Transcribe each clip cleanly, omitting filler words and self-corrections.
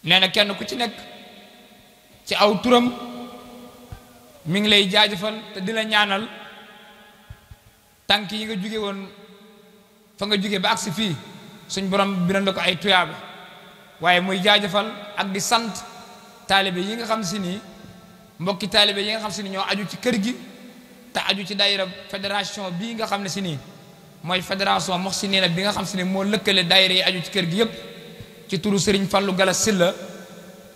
nee na kenn ku ci nekk ci aw turam mi ngi lay jaajëfal te di la ñaanal tànk yi nga jóge woon fa nga jóge ba agsi fii suñ borom bi na ko ay tuyaaba waaye muy jaajëfal ak di sant taalibe yi nga xam si nii mbokki taalibe yi nga xam si ni ñoo aju ci kër gi te aju ci daayira fédération bii nga xam ne si nii mooy fédération Moussinina bi nga xam si ni moo lëkkale daayira yi aju ci kër gi yépp ci turu Serigne Fallou Gala Sylla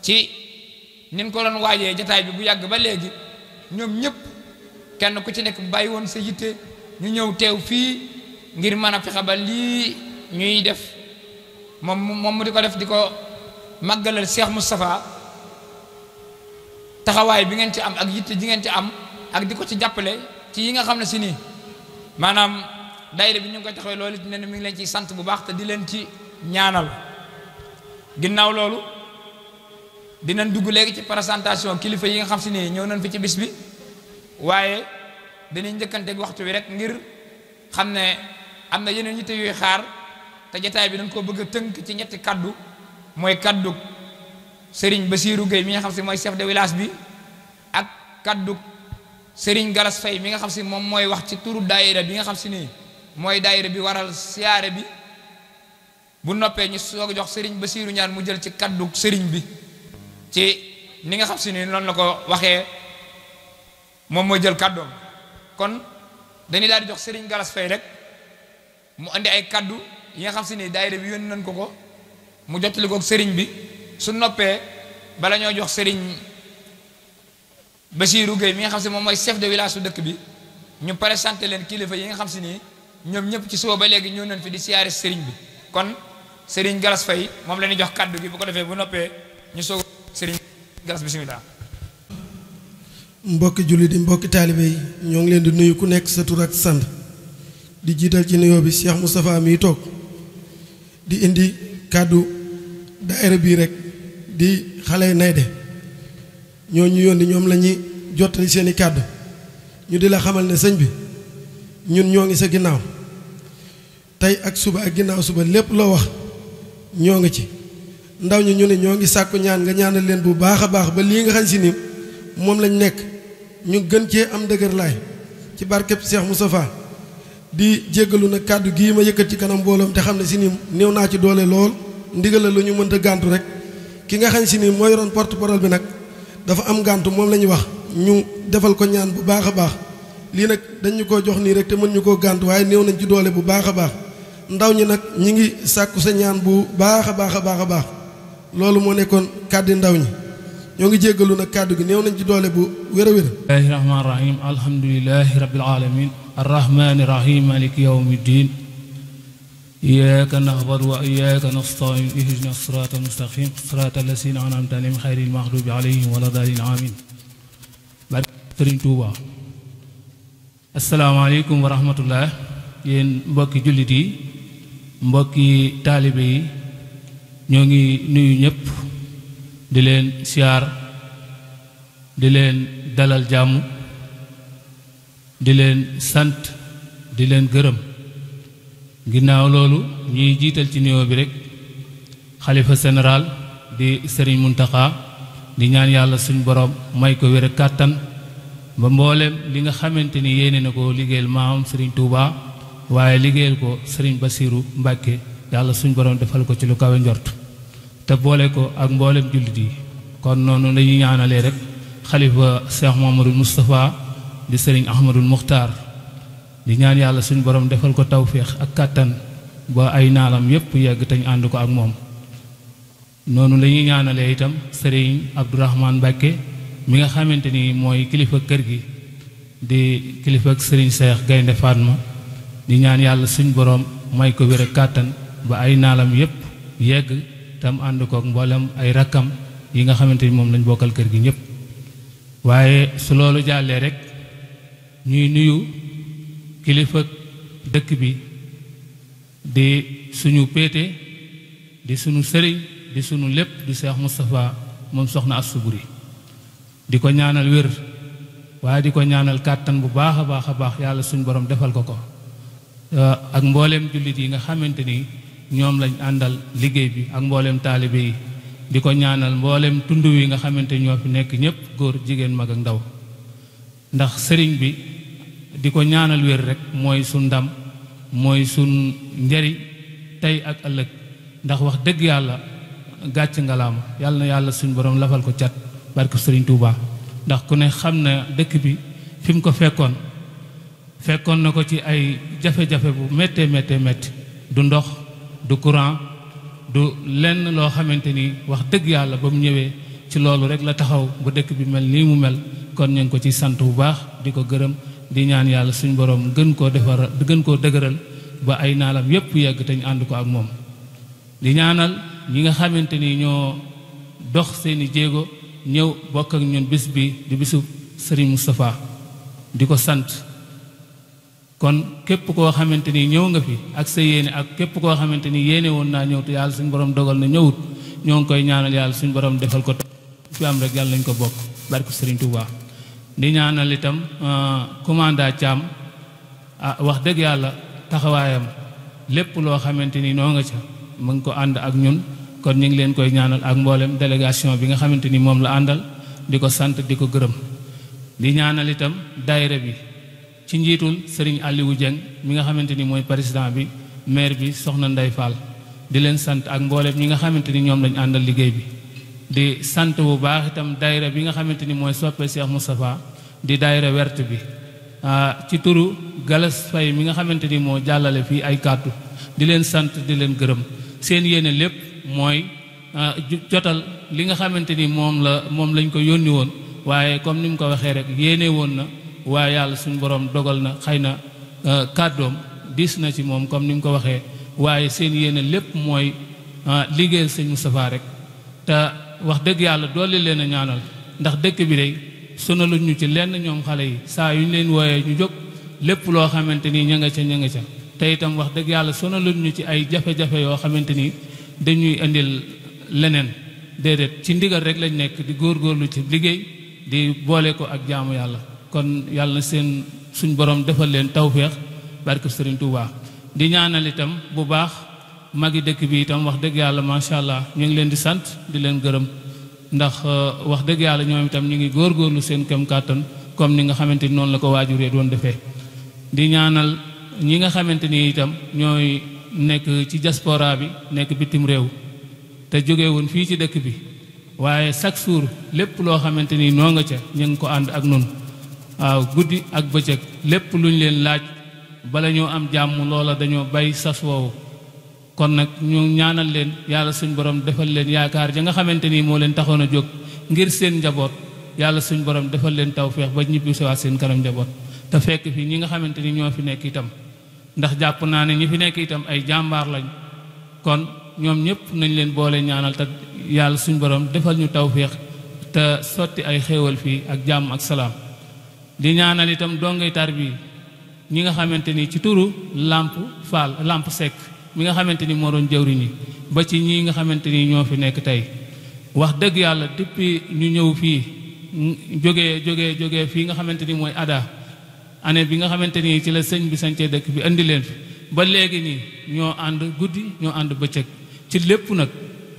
ci nin ko doon waajee jataay bi bu yàgg ba léegi ñoom ñëpp kenn ku ci nekk bàyyi woon sa yitte ñu ñëw teew fii ngir mën a fexe ba lii ñuy def moom mu di ko def di ko màggalal Cheikh Moustapha taxawaay bi ngeen ci am ak yitte ji ngeen ci am ak di ko ci jàppale ci yi nga xam ne si nii maanaam daayira bi ñu ngi koy taxawee loolu it ne mi ngi leen ciy sant bu baax te di leen ci ñaanal ginnaaw loolu dinañ dugg léegi ci présentation kilifa yi nga xam si nii ñëw nañ fi ci bis bi waaye danañ njëkkanteeg waxtu wi rek ngir xam ne am na yeneen yitte yuy xaar te jataay bi dañ koo bëgg a tënk ci ñetti kaddu mooy kaddu Serigne Bassirou Gueye mi nga xam si mooy chef de village bi ak kaddu Serigne Galas Faye mi nga xam si moom mooy wax ci turu daayira bi nga xam si nii mooy daayira bi waral siyaare bi bu noppee ñu soog a jox Serigne Bassirou ñaan mu jël ci kaddu Serigne bi ci ni nga xam si nii noonu la ko waxee moom mooy jël kaddoom kon dañuy daal di jox Serigne Galas Faye rek mu andi ay kaddu yi nga xam si ni daayira bi yónni nañ ko mu jottali ko Serigne bi su noppee bala ñoo jox Serigne Bassirou Gueye mi nga xam si moom mooy chef de village su dëkk bi ñu présenté leen kilifa yi nga xam si nii ñoom ñëpp ci suba ba léegi ñëw nañ fi di siyaare Serigne bi kon Serigne Galas Faye moom la ñuy jox kaddu gi bu ko defee bu noppee ñu soog Serigne Galas bismillah. mbokki jullit yi mbokki taalibe yi ñoo ngi leen di nuyu ku nekk sa tur ak sant di jiital ci nuyoo bi Cheikh Moustapha miy toog di indi kàddu daayira bii rek di xale Naydé ñoo ñu yónni ñoom la ñuy jottali seeni kàddu ñu di la xamal ne sëñ bi ñun ñoo ngi sa ginnaaw tey ak suba ak ginnaaw suba lépp loo wax ñoo ngi ci ndaw ñi ñu ne ñoo ngi sàkku ñaan nga ñaanal leen bu baax a baax ba lii nga xam si ni moom lañ nekk ñu gën cee am dëgër laay ci barkeb Cheikh Moustapha di jéggalu nag kàddu gii ma yëkkat ci kanam mbooloom te xam ne si ni néew naa ci doole lool ndigal la lu ñu mënta gàntu rek ki nga xam si ni mooy yoroon porte-parole bi nag dafa am gàntu moom la ñuy wax ñu defal ko ñaan bu baax a baax lii nag dañ ñu ko jox nii rek te mën ñu koo gàntu waaye néew nañ ci doole bu baax a baax ndaw ñi nag ñi ngi sàkku sa ñaan bu baax a baax a baax a baax loolu moo nekkoon kàddi ndaw ñi ñoo ngi jéggalu nag kàddu gi néew nañ ci doole bu wér a wér. bismillahi rahmaani rahim alhamdulilahi rabbil alamin arrahmani rahim maliki yawmi ddin iyyaka na'budu wa iyyaka nasta'in ihdina sirata mustaqim sirata alladhina an'amta alayhim ghayril maghdubi alayhim wala daalin amin barke Sëriñ Tuuba asalaamaaleykum wa rahmatullah yéen mbokki jullit yi mbokki taalibe yi ñoo ngi nuyu ñëpp di leen siyaar di leen dalal jàmm di leen sant di leen gërëm ginnaaw loolu ñuy jiital ci nuyoo bi rek xalifa général di Serigne Mountakha di ñaan yàlla suñ borom may ko wér kàttan ba mboolem li nga xamante ni yéene na ko liggéeyal maam Serigne Touba waaye liggéeyal ko Serigne Bassirou Mbacké yàlla suñ borom defal ko ci lu kawe njort te boole ko ak mboolem jullit yi kon noonu lañuy ñaanalee rek xalifa Cheikh Mouhamadoul Moustapha di Serigne Ahmadoul Muxtaar di ñaan yàlla suñ borom defal ko tawféex ak kàttan ba ay naalam yépp yegg te ñu ànd ko ak moom noonu la ñuy ñaanalee itam Serigne Abdourahmane Mbacké mi nga xamante ni mooy kilifa kër gi di kilifa ak Serigne Cheikh Gaynde Fatma di ñaan yàlla suñ borom may ko wér ak kàttan ba ay naalam yépp yegg tam ànd ko ak mboolem ay rakkam yi nga xamante ni moom lañ bokkal kër gi ñëpp waaye su loolu jàllee rek ñuy nuyu kilifa dëkk bi di suñu péete di suñu sëriñ di suñu lépp di Cheikh Moustapha moom soxna Astou Boury di ko ñaanal wér waaye di ko ñaanal kàttan bu baax a baax yàlla suñu borom defal ko ko ak mbooleem jullit yi nga xamante ni ñoom lañ àndal liggéey bi ak mbooleem taalibe yi di ko ñaanal mboolem tund wi nga xamante ñoo fi nekk ñëpp góor jigéen mag ak ndaw ndax sëriñ bi di ko ñaanal wér rek mooy sun ndam mooy sun njariñ tey ak ëllëg ndax wax dëgg yàlla gàcc ngalaama yàlla na yàlla suñ borom lafal ko cat barke sëriñ Touba ndax ku ne xam na dëkk bi fi mu ko fekkoon na ko ci ay jafe-jafe bu méttee métti du ndox du courant du lenn loo xamante ni wax dëgg yàlla ba mu ñëwee ci loolu rek la taxaw ba dëkk bi mel nii mu mel kon ñu ngi ko ci sant bu baax di ko gërëm di ñaan yàlla suñ borom gën koo defar gën koo dëgëral ba ay naalam yépp yegg te ñu ànd ko ak moom di ñaanal ñi nga xamante ni ñoo dox seeni jéego ñëw bokk ak ñun bis bi di bisu Serigne Moustapha di ko sant kon képp koo xamante ni ñëw nga fi ak sa yéene ak képp koo xamante ni yéene woon naa ñëw te yàlla suñu borom dogal na ñëwut ñoo ngi koy ñaanal yàlla suñu borom defal ko fi am rek yàlla nañ ko bokk barke Serigne Touba di ñaanal itam commanda Thiam wax dëgg yàlla taxawaayam lépp loo xamante ni noo nga ca mu ngi ko ànd ak ñun kon ñu ngi leen koy ñaanal ak mboolem délégation bi nga xamante ni moom la àndal di ko sant di ko gërëm di ñaanal itam daayira bi ci njiitul Serigne Aliou Dieng mi nga xamante ni mooy président bi maire bi soxna Ndeye Fall di leen sant ak mboolem ñi nga xamante ni ñoom lañ àndal liggéey bi di sant bu baax itam daayira bi nga xamante ni mooy soppe Cheikh Moustapha di daayira wert bi ci turu Galas Faye mi nga xamante ni moo jàllale fii ay kàddu di leen sant di leen gërëm seen yéene lépp mooy jotal li nga xamante ni moom lañ ko yónni woon waaye comme ni mu ko waxee rek yéene woon na waaye yàlla suñu borom dogal na xëy na kàddoom diis na ci moom comme ni mu ko waxee waaye seen yéene lépp mooy liggéeyal sëñ Moustapha rek te wax dëgg yàlla doole leen a ñaanal ndax dëkk bi day sonaluñ ñu ci lenn ñoom xale yi saa yu ñu leen wooyee ñu jóg lépp loo xamante ni ña nga ca te itam wax dëgg yàlla sonaluñ ñu ci ay jafe-jafe yoo xamante ni dañuy indil leneen déedéet ci ndigal rek lañ nekk di góorgóorlu ci liggéey di boole ko ak jaamu yàlla kon yàlla na seen suñ borom defal leen tawféex barke Serigne Touba di ñaanal itam bu baax magi dëkk bi itam wax dëgg yàlla macha allah ñu ngi leen di sant di leen gërëm ndax wax dëgg yàlla ñoom itam ñu ngi góorgóorlu seen kem kàttan comme ni nga xamante ni noonu la ko waajuree doon defee di ñaanal ñi nga xamante ni itam ñooy nekk ci diaspora bi nekk bitim réew te jóge woon fii ci dëkk bi waaye chaque jour lépp loo xamante ni noo nga ca ñu ngi ko ànd ak nun waaw guddi ak bëccëg lépp lu ñu leen laaj bala ñoo am jàmm loola dañoo bay sas woowu kon nag ñu ñaanal leen yàlla suñ borom defal leen yaakaar ja nga xamante ni moo leen taxoon a jóg ngir seen njaboot yàlla suñ borom defal leen tawféex ba ñibbi siwaat seen kanam njaboot te fekk fi ñi nga xamante ni ñoo fi nekk itam ndax jàpp naa ne ñi fi nekk itam ay jàmbaar lañ kon ñoom ñëpp nañ leen boole ñaanal te yàlla suñ borom defal ñu tawféex te sotti ay xéewal fii ak jàmm ak salaam di ñaanal itam dongay tar bi ñi nga xamante ni ci turu Lamp Seck mi nga xamante ni moo doon jëwriñ yi ba ci ñi nga xamante ni ñoo fi nekk tey wax dëgg yàlla depuis ñu ñëw fii jógee fii nga xamante ni mooy ada année bi nga xamante ni ci la sëñ bi sañcee dëkk bi indi leen fi ba léegi nii ñoo ànd guddi ñoo ànd bëccëg ci lépp nag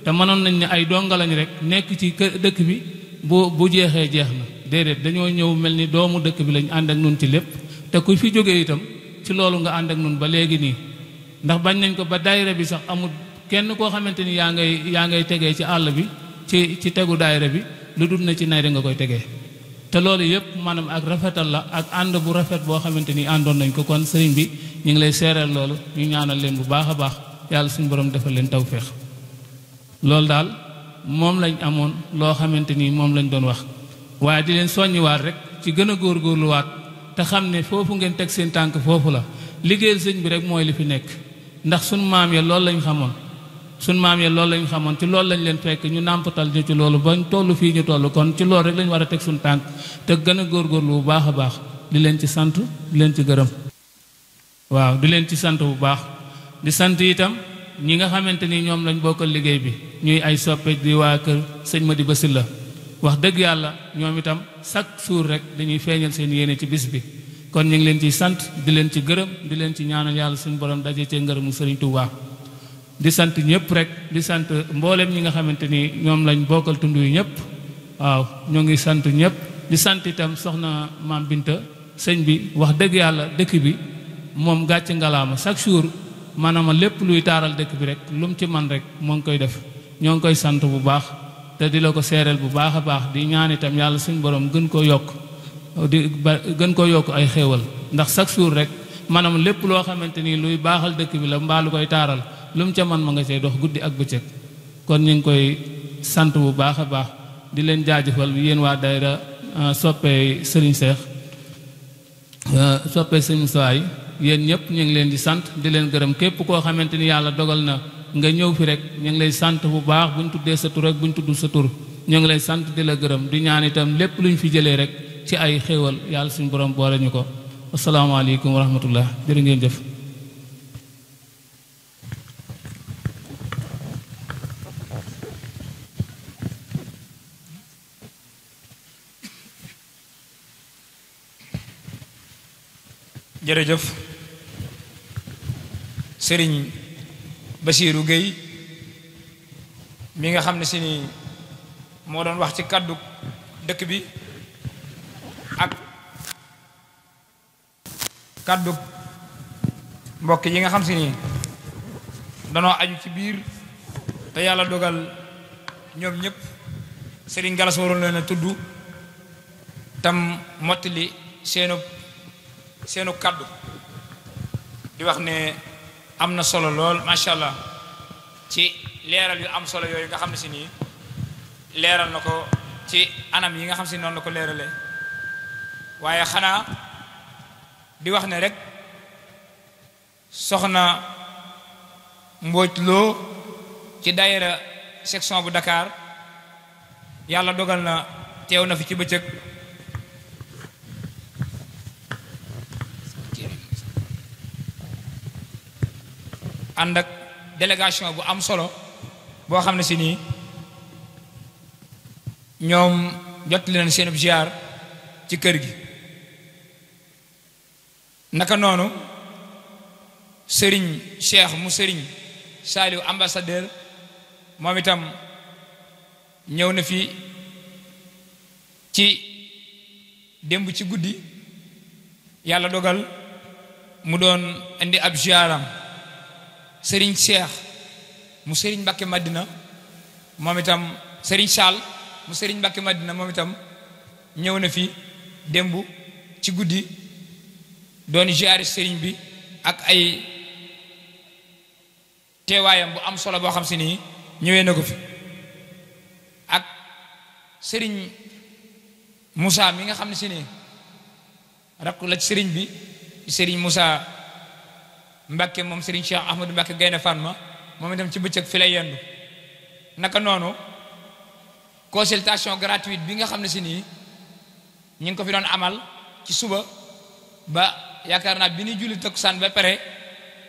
te mënoon nañ ne ay donga lañ rek nekk ci dëkk bi bu jeexee jeex na déedéet dañoo ñëw mel ni doomu dëkk bi lañ ànd ak nun ci lépp te ku fi jógee itam ci loolu nga ànd ak nun ba léegi nii ndax bañ nañ ko ba daayira bi sax amul kenn koo xamante ni yaa ngay tegee ci àll bi ci tegu daayira bi lu dul na ci nay nga koy tegee te loolu yëpp maanaam ak rafetal la ak ànd bu rafet boo xamante ni àndoon nañ ko kon sëriñ bi ñu ngi lay seereel loolu ñu ñaanal leen bu baax a baax yàlla suñu borom defal leen tawféex loolu daal moom lañ amoon loo xamante ni moom lañ doon wax waaye di leen soññiwaat rek ci gën a góorgóorluwaat te xam ne foofu ngeen teg seen tànk foofu la liggéeyal sëñ bi rek mooy li fi nekk ndax suñu maam ya loolu lañ xamoon ci loolu lañ leen fekk ñu nàmpatal ñu ci loolu bañ toll fii ñu toll kon ci loolu rek lañ war a teg suñu tànk te gën a góorgóorlu bu baax a baax di leen ci sant di leen ci gërëm waaw di leen ci sant bu baax di sant itam ñi nga xamante ni ñoom lañ bokkal liggéey bi ñuy ay soppe di waa kër sëñ Madiba Sylla wax dëgg yàlla ñoom itam chaque jour rek dañuy feeñal seen yéene ci bis bi kon ñu ngi leen ciy sant di leen ci gërëm di leen ci ñaanal yàlla suñu borom daje cee ngërëmu Sëriñ Tuubaa di sant ñëpp rek di sant mboolem ñi nga xamante ni ñoom lañ bokkal tund yu ñëpp waaw ñoo ngi sant ñëpp di sant itam soxna maam Binta sëñ bi wax dëgg yàlla dëkk bi moom gàcce ngalaama chaque jour maanaam lépp luy taaral dëkk bi rek lu mu ci man rek moo ngi koy def ñoo ngi koy sant bu baax te di la ko seereel bu baax a baax di ñaan itam yàlla suñu borom gën koo yokk gën koo yokk ay xéewal ndax chaque jour rek maanaam lépp loo xamante ni luy baaxal dëkk bi la mbaa lu koy taaral lu mu ca man ma nga cay dox guddi ak bëccëg kon ñu ngi koy sant bu baax a baax di leen jaajëfal yéen waa daayira soppee Serigne Cheikh soppee Serigne Soay yéen ñëpp ñu ngi leen di sant di leen gërëm képp koo xamante ni yàlla dogal na nga ñëw fi rek ñu ngi lay sant bu baax bu ñu tuddee sa tur rek bu ñu tudd sa tur ñu ngi lay sant di la gërëm di ñaan itam lépp lu ñu fi jëlee rek ci ay xéewal yàlla suñu borom boole ñu ko asalaamaaleykum wa rahmatullah jërë ngeen jëf. jërëjëf Serigne Bassirou Gueye mi nga xam ne si ni moo doon wax ci kàddu dëkk bi ak kàddu mbokk yi nga xam si ni danoo aju ci biir te yàlla dogal ñoom ñëpp Serigne Galas waroon leen a tudd tam mottali seenu kàddu di wax ne am na solo lool macha allah ci leeral yu am solo yooyu nga xam ne si nii leeral na ko ci anam yi nga xam si noonu la ko leeralee waaye xanaa di wax ne rek soxna Mbóoj Loo ci daayira section bu Dakar yàlla dogal na teew na fi ci bëccëg ànd ak délégation bu am solo boo xam ne si nii ñoom jot leen seen ziar ci kër gi naka noonu Serigne Cheikh mu Serigne Saliou ambassadeur moom itam ñëw na fi ci démb ci guddi yàlla dogal mu doon indi ab ziaram Serigne Cheikh mu Serigne Mbacké Madina moom itam Serigne Sall mu Serigne Mbacké Madina moom itam ñëw na fi démb ci guddi doon ziyaare Serigne bi ak ay teewaayam bu am solo boo xam si nii ñëwee na ko fi ak Serigne Moussa mi nga xam ne si nii rakku la ci Serigne bi Serigne Moussa Mbacké moom Serigne Cheikh Ahmadou Mbacké Gaynde Fatma moom itam ci bëccëg fi lay yendu naka noonu consultation gratuite bi nga xam ne si nii ñu ngi ko fi doon amal ci suba ba yaakaar naa bi ñuy julli takkusaan ba pare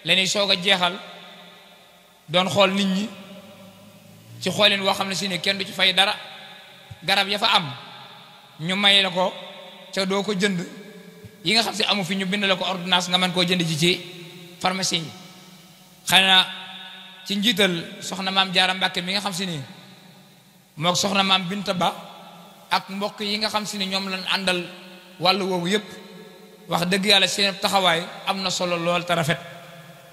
la ñuy soog a jeexal doon xool nit ñi ci xoolin woo xam ne si nii kenn du ci fay dara garab ya fa am ñu may la ko ca doo ko jënd yi nga xam si amu fi ñu bind la ko ordonnance nga mën koo jënd ji ci pharmacie yi xanaa ci njiital soxna maam Jaara Mbàkke mi nga xam si ni moo soxna maam Binta Ba ak mbokk yi nga xam si ni ñoom lañ àndal wàllu woowu yépp wax dëgg yàlla seen taxawaay am na solo lool te rafet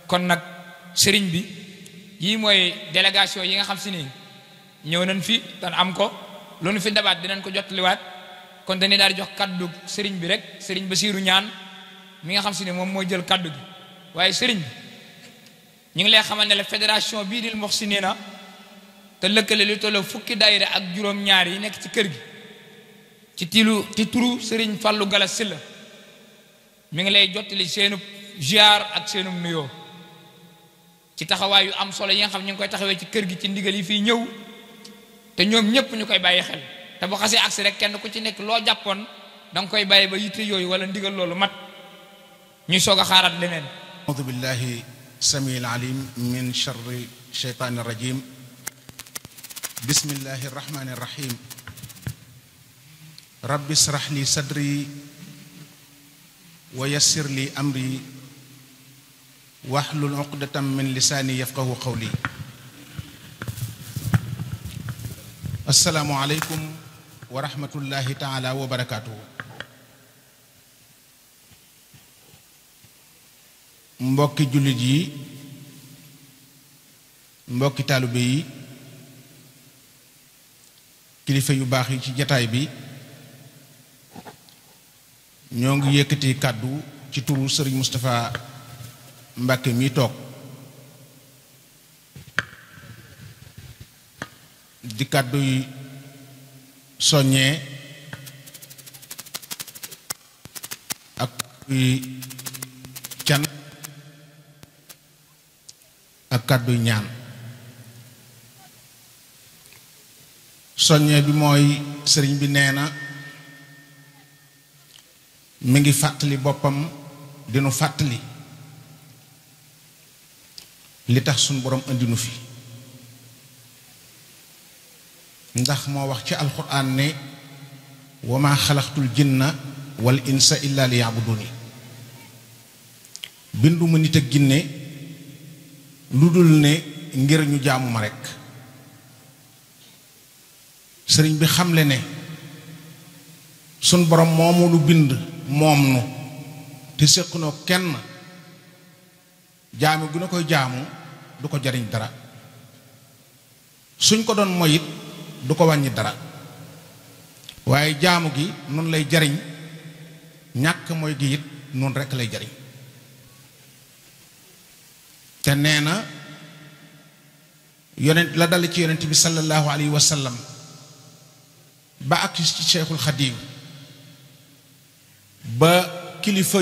kon nag sëriñ bi yii mooy délégation yi nga xam si ni ñëw nañ fi dan am ko lu nu fi dabaat dinañ ko jottaliwaat kon dañuy daal di jox kaddu sëriñ bi rek sëriñ Bassirou ñaan mi nga xam si ni moom mooy jël kaddu gi waaye sëriñ bi ñu ngi lay xamal ne la fédération bii di Moustarchidina te lëkkale lu tolloo fukki daayira ak juróom-ñaar yi nekk ci kër gi ci turu sëriñ Fallou Gala Sylla mi ngi lay jottali seenu ziar ak seenu nuyoo ci taxawaay yu am solo yi nga xam ñu ngi koy taxawee ci kër gi ci ndigal yi fii ñëw te ñoom ñëpp ñu koy bàyyi xel te bu xasee agsi rek kenn ku ci nekk loo jàppoon da nga koy bàyyi ba yitte yooyu wala ndigal loolu mat ñuy soog a xaaraat leneen. أعوذ بالله السميع العليم من شر الشيطان الرجيم بسم الله الرحمن الرحيم رب اشرح لي صدري ويسر لي أمري واحلل عقدة من لساني يفقه قولي assalaamu aleykum wa rahmatullahi taala wa barakaatuhu. mbokki jullit yi, mbokki taalibe yi, kilifa yu baax yi ci jataay bi, ñoo ngi yëkkati kàddu ci turu Sëriñ Moustapha Mbàkke mi toog di kàddu yi soññee ak yi can ak kàddu yi ñaan. soññee bi mooy sëriñ bi nee na mi ngi fàttali boppam dinu fàttali li tax suñ boroom indinu fi, ndax moo wax ci alxuraan ne wa ma xalaqtul jinna wal insa illa li yabuduni. binduma nit ak ginne lu dul ne ngir ñu jaamu ma rekk. sëriñ bi xamle ne sun borom moomu nu bind moom nu te séqunoo kenn, jaamu gu na koy jaamu du ko jariñ dara, suñ ko doon moyit du ko wàññi dara, waaye jaamu gi nun lay jariñ, ñàkk mooy gi it nun rekk lay jariñ. te nee na yonent la dal ci yonent bi sallallahu alayhi wa sallam ba ak ci Cheikhul Xadim ba kilifa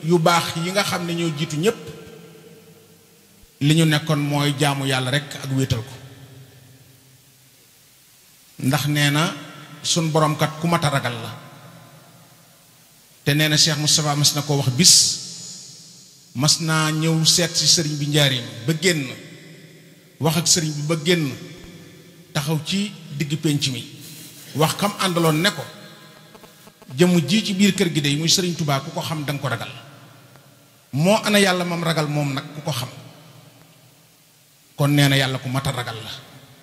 yu baax yi nga xam ne ñoo jiitu ñépp li ñu nekkoon mooy jaamu yàlla rekk ak wéetal ko. ndax nee na sun borom kat ku mat a ragal la. te nee na Cheikh Moustapha mas na ko wax bis, mas naa ñëw seet ci sëriñ bi njaarim ba génn, wax ak sëriñ bi ba génn, taxaw ci digg pénc mi wax kam àndaloon ne ko jëmm ji ci biir kër gi de muy sëriñ Touba ku ko xam danga ko ragal, moo ana yàlla mam ragal moom nag ku ko xam. kon nee na yàlla ku mat a ragal la,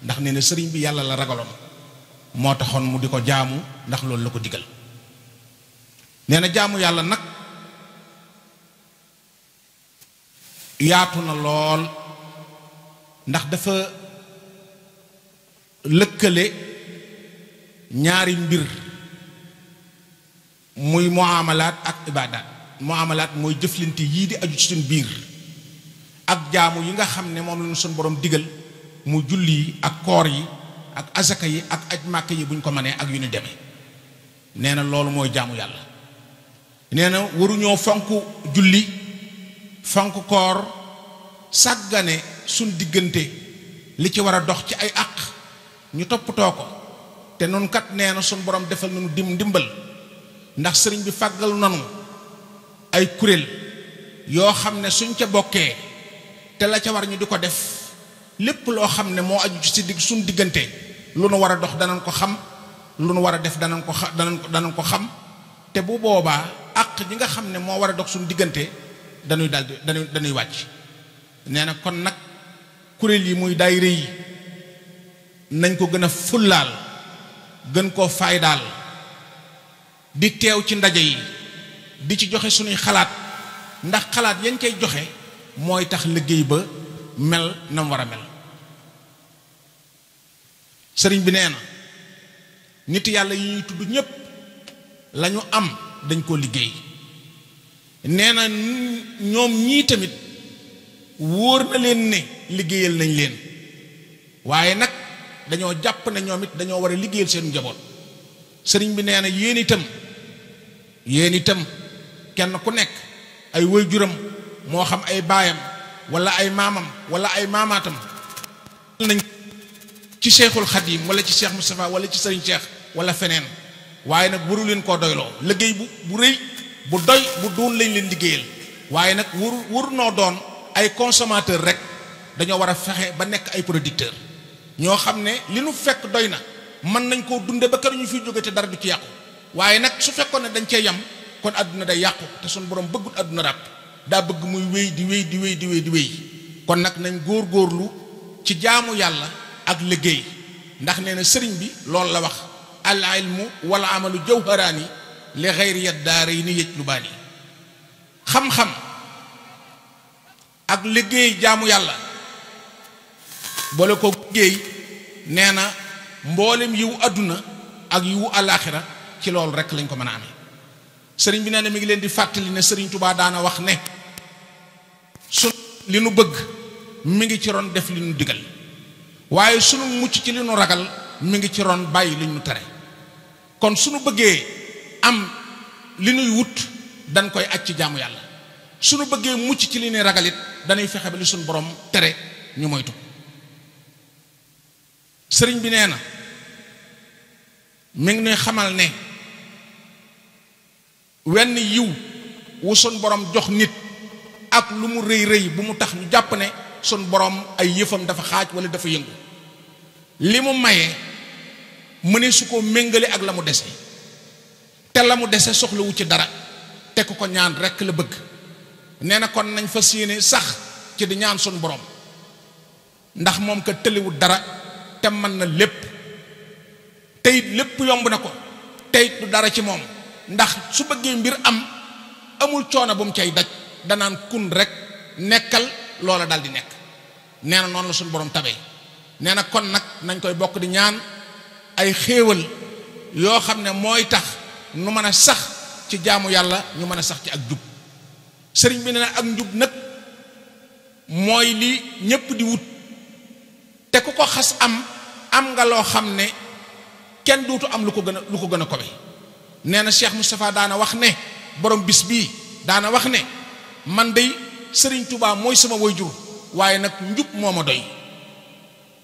ndax nee na sëriñ bi yàlla la ragaloon, moo taxoon mu di ko jaamu ndax loolu la ko digal. nee na jaamu yàlla nag yaatu na lool, ndax dafa lëkkale ñaari mbir, muy muamalaat ak ibaadaat. muamalaat mooy jëflante yii di aju ci suñ biir, ak jaamu yi nga xam ne moom lañu suñ borom digal, mu julli yi ak koor yi ak asaka yi ak aj màkk yi buñ ko mënee ak yu ni demee. nee na loolu mooy jaamu yàlla. nee na waruñoo fonk julli, fonk koor, sàggane suñ diggante li ci war a dox ci ay àq ñu toppatoo ko. te noonu kat nee na suñ borom defal nañu ndimbal, ndax sëriñ bi fàggal nanu ay kuréel yoo xam ne suñ ca bokkee te la ca war ñu di ko def, lépp loo xam ne moo aju ci suñ diggante lu nu war a dox danañ ko xam, lu nu war a def danañ ko xam. te bu boobaa àq ji nga xam ne moo war a dox suñ diggante dañuy wàcc. nee na kon nag kuréel yi muy daayira yi nañ ko gën a fullaal, gën koo faydaal, di teew ci ndaje yi, di ci joxe suñuy xalaat, ndax xalaat yañ koy joxe mooy tax liggéey ba mel na mu war a mel. sëriñ bi nee na nit yàlla yi ñuy tudd ñépp lañu am dañ koo liggéey. nee na ñoom ñii tamit wóor na leen ne liggéeyal nañ leen, waaye nag dañoo jàpp ne ñoom it dañoo war a liggéeyal seen njaboot. sëriñ bi nee na yéen itam kenn ku nekk ay waajuram, moo xam ay baayam wala ay maamam wala ay maamaatam nañ ci Cheikhul Khadim wala ci Cheikh Moustapha wala ci sëriñ Cheikh wala feneen, waaye nag waru leen koo doyloo. liggéey bu rëy bu doy bu doon lañ leen liggéeyal, waaye nag waru noo doon ay consommateur rek. dañoo war a fexe ba nekk ay producteur ñoo xam ne li nu fekk doy na, mën nañ koo dunde ba kër ñu fiy jóge te dara du ci yàqu. waaye nag su fekkoon ne dañ cee yam kon àdduna day yàqu, te suñu borom bëggut àdduna ràpp, daa bëgg muy wéy di wéy. kon nag nañ góorgóorlu ci jaamu yàlla ak liggéey. ndax nee na sëriñ bi loolu la wax al ilmu wal amalu jawharaani li xayri daarayni yajlubaani xam-xam ak liggéey jaamu yàlla boole ko liggéey nee na mboolem yiwu àdduna ak yiwu alaaxira ci loolu rek lañ ko mën a amee sëriñ bi nee na mi ngi leen di fàttali ne sëriñ Tuubaa daana wax ne su li nu bëgg mi ngi ci ron def li nu digal waaye sunu mucc ci li nu ragal mi ngi ci ron bàyyi li nu tere kon sunu bëggee am li nuy wut dañ koy aj ci jaamu yàlla sunu bëggee mucc ci li nuy ragal it dañuy fexe ba li sunu borom tere ñu moytu sëriñ bi nee na mi ngi nuy xamal ne wenn yiw wu sunu borom jox nit ak lu mu rëy rëy bu mu tax ñu jàpp ne sunu borom ay yëfam dafa xaaj wala dafa yëngu li mu maye mëne su ko méngale ak la mu dese te la mu dese soxlawu ci dara te ku ko ñaan rekk la bëgg nee na kon nañ fas yéene sax ci di ñaan sunu borom ndax moom ka tëliwul dara te mën na lépp teyit lépp yomb na ko teyit du dara ci moom ndax su bëggee mbir am amul coono bu mu cay daj danaan kun rek nekkal loola dal di nekk nee na noonu la sunu borom tabee nee na kon nag nañ koy bokk di ñaan ay xéewal yoo xam ne mooy tax nu mën a sax ci jaamu yàlla ñu mën a sax ci ak jub sëriñ bi nee na ak njub nag mooy li ñépp di wut te ku ko xas am nga loo xam ne kenn duutu am lu ko gën a kowe nee na Cheikh Moustapha daana wax ne borom bis bii daana wax ne man dey sëriñ Touba mooy sama waajur waaye nag njub moo ma doy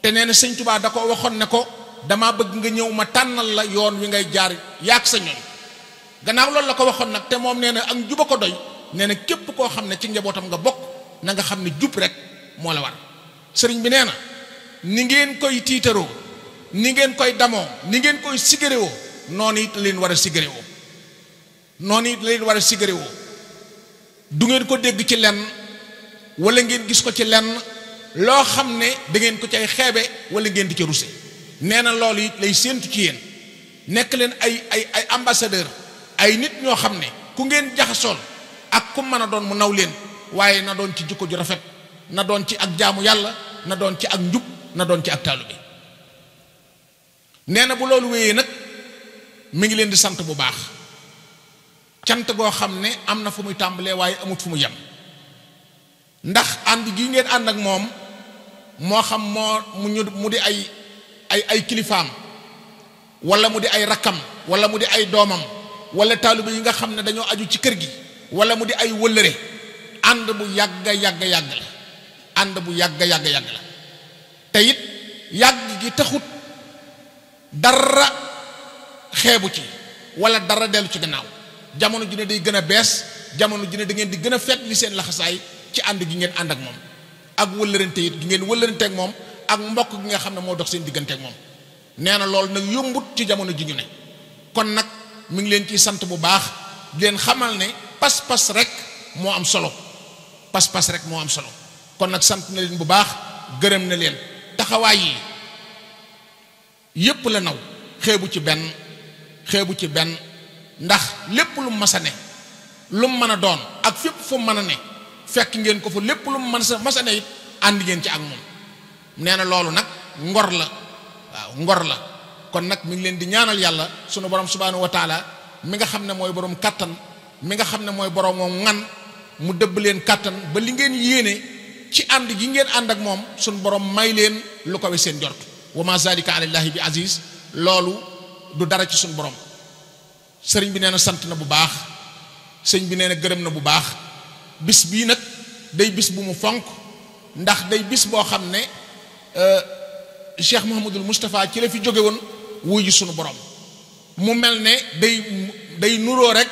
te nee na sëñ Touba da ko waxoon ne ko dama bëgg nga ñëw ma tànnal la yoon wi ngay jaar yaak sa ñoñ gannaaw loolu la ko waxoon nag te moom nee na ak njuba ko doy nee na képp koo xam ne ci njabootam nga bokk na nga xam ne jub rek moo la war sëriñ bi nee na ni ngeen koy tiitaroo ni ngeen koy damoo ni ngeen koy sigaréwoo noonu it leen war a sigaréwoo noonu it leen war a sigaréwoo du ngeen ko dégg ci lenn wala ngeen gis ko ci lenn loo xam ne da ngeen ko cay xeebe wala ngeen di ca ruse nee na loolu it lay séentu ci yéen nekk leen ay ambassadeur ay nit ñoo xam ne ku ngeen jaxasool ak ku mën a doon mu naw leen waaye na doon ci jikko ju rafet na doon ci ak jaamu yàlla na doon ci ak njub na doon ci ak taalube nee na bu loolu wéyee nag mi ngi leen di sant bu baax cant goo xam ne am na fu muy tàmbalee waaye amut fu mu yem ndax ànd gi ngeen ànd ak moom moo xam mu di ay kilifaam wala mu di ay rakkam wala mu di ay doomam wala taalibe yi nga xam ne dañoo aju ci kër gi wala mu di ay wëllëre ànd bu yàgga yàgg la ànd bu yàgga yàgg la te it yàgg gi taxut dara xeebu ci wala dara dellu ci gannaaw jamono ji ne day gën a bees jamono ji ne da ngeen di gën a fet li seen laxasaay ci ànd gi ngeen ànd ak moom ak wëllërante it gi ngeen wëllërante ak moom ak mbokk gi nga xam ne moo dox seen diggante ak moom nee na loolu nag yombut ci jamono ji ñu ne kon nag mi ngi leen ciy sant bu baax di leen xamal ne pas-pas rek moo am solo pas-pas rek moo am solo kon nag sant na leen bu baax gërëm na leen taxawaay yi yépp la naw xeebu ci benn ndax lépp lu mu mas a ne lu mu mën a doon ak fépp fu mu mën a ne fekk ngeen ko fa lépp lu mu mas a ne it ànd ngeen ci ak moom nee na loolu nag ngor la waaw ngor la kon nag mi ngi leen di ñaanal yàlla sunu borom subhanahu wa taala mi nga xam ne mooy borom kattan mi nga xam ne mooy borom moom ngan mu dëbb leen kattan ba li ngeen yéene ci ànd gi ngeen ànd ak moom sunu borom may leen lu ko we seen jort wa ma zalika alallahi bi aziz loolu du dara ci sunu borom sëriñ bi nee na sant na bu baax sëriñ bi nee na gërëm na bu baax bis bii nag day bis bu mu fonk ndax day bis boo xam ne Cheikh Mouhamadul Moustapha ci la fi jóge woon wuy ji sunu borom mu mel ne day nuroo rek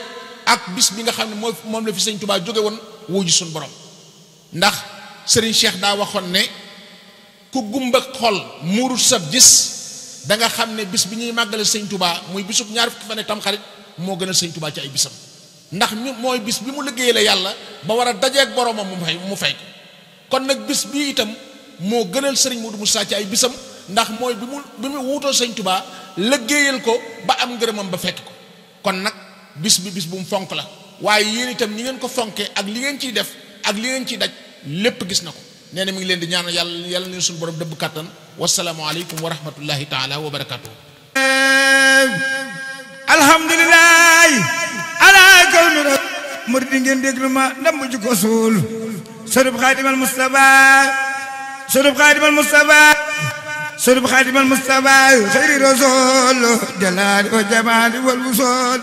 ak bis bi nga xam ne moom la fi sëñ Touba jóge woon wuy ji sunu borom ndax sëriñ Cheikh daa waxoon ne ku gumba xol muurut sab gis da nga xam ne bis bi ñuy màggale sëñ Touba muy bisub ñaar fukki fan Tamxarit moo gënal sëñ Touba ci ay bisam ndax mooy bis bi mu liggéey la yàlla ba war a dajeeg boromam mu fay ko kon nag bis bi itam moo gënal sëriñ Modou Moussa ci ay bisam ndax mooy bi mu wuutoo sëñ Tuubaa liggéeyal ko ba am ngërëmam ba fekk ko kon nag bis bi bis bu mu fonk la waaye yéen itam ni ngeen ko fonkee ak li ngeen ciy def ak li ngeen ciy daj lépp gis na ko nee na mi ngi leen di ñaanal yàlla leen suñu borom dëbb kàttan wasalaamu aleykum wa rahmatullahi taala wa barakatuh alhamdulilah ala kawmi rab murid di ngeen déglu ma ndam ji ko suul sërëb xaadimal Mustafa sërëb xaadimal Mustafa sërëb xaadimal Mustafa xayri rasul jalaali wa jamaali wal wusul